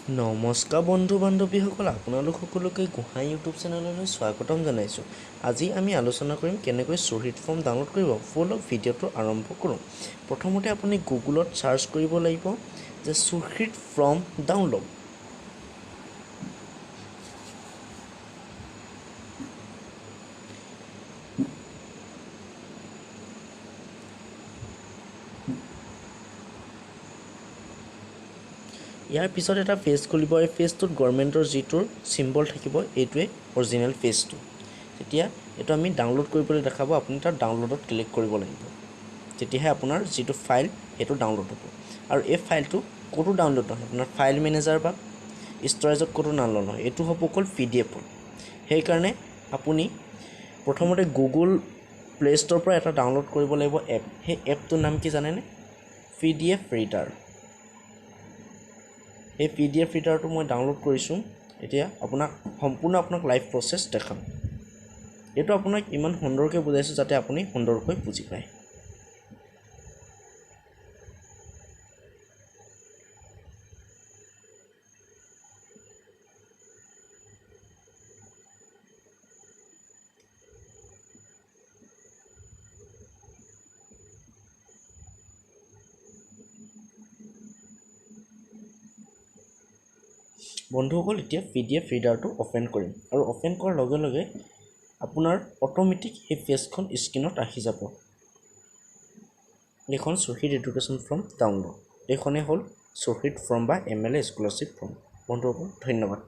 নমস্কাৰ বন্ধু বান্ধৱীসকল, আপোনালোক সকলোকে গোহাঁই ইউটিউব চেনেললৈ স্বাগতম জনাইছোঁ। আজি আমি আলোচনা কৰিম কেনেকৈ শ্বহীদ ফৰ্ম ডাউনলোড কৰিব। ব'লক ভিডিঅ'টো আৰম্ভ কৰোঁ। প্ৰথমতে আপুনি গুগলত চাৰ্চ কৰিব লাগিব যে শ্বহীদ ফৰ্ম ডাউনলোড। ইয়াৰ পিছত এটা পেজ খুলিব। এই পেজটোত গভৰ্ণমেণ্টৰ যিটোৰ চিম্বল থাকিব, এইটোৱে অৰিজিনেল পেজটো। তেতিয়া এইটো আমি ডাউনলোড কৰিবলৈ দেখাব, আপুনি তাত ডাউনলোডত ক্লিক কৰিব লাগিব, তেতিয়াহে আপোনাৰ যিটো ফাইল সেইটো ডাউনলোড হ'ব। আৰু এই ফাইলটো ক'তো ডাউনলোড নহয়, আপোনাৰ ফাইল মেনেজাৰ বা ষ্ট'ৰেজত ক'তো ডাউনলোড নহয়, এইটো হ'ব অকল পিডিএফত। সেইকাৰণে আপুনি প্ৰথমতে গুগল প্লে' ষ্ট'ৰ পৰা এটা ডাউনলোড কৰিব লাগিব এপ। সেই এপটোৰ নাম কি জানেনে? PDF reader. এই পিডিএফ ৰিডাৰটো মই ডাউনলোড কৰিছোঁ। এতিয়া আপোনাক সম্পূৰ্ণ আপোনাক লাইভ প্ৰচেছ দেখাম। এইটো আপোনাক ইমান সুন্দৰকৈ বুজাইছোঁ যাতে আপুনি সুন্দৰকৈ বুজি পায়। বন্ধুসকল, এতিয়া পিডিএফ ৰিডাৰটো অ'পেন কৰিম আৰু অ'পেন কৰাৰ লগে লগে আপোনাৰ অট'মেটিক সেই পেজখন স্ক্ৰীণত আহি যাব। এইখন শ্বহীদ এডুকেশ্যন ফৰ্ম ডাউনলোড, এইখনেই হ'ল শ্বহীদ ফৰ্ম বা এমএলএ স্কলাৰশ্বিপ ফৰ্ম। বন্ধুসকল, ধন্যবাদ।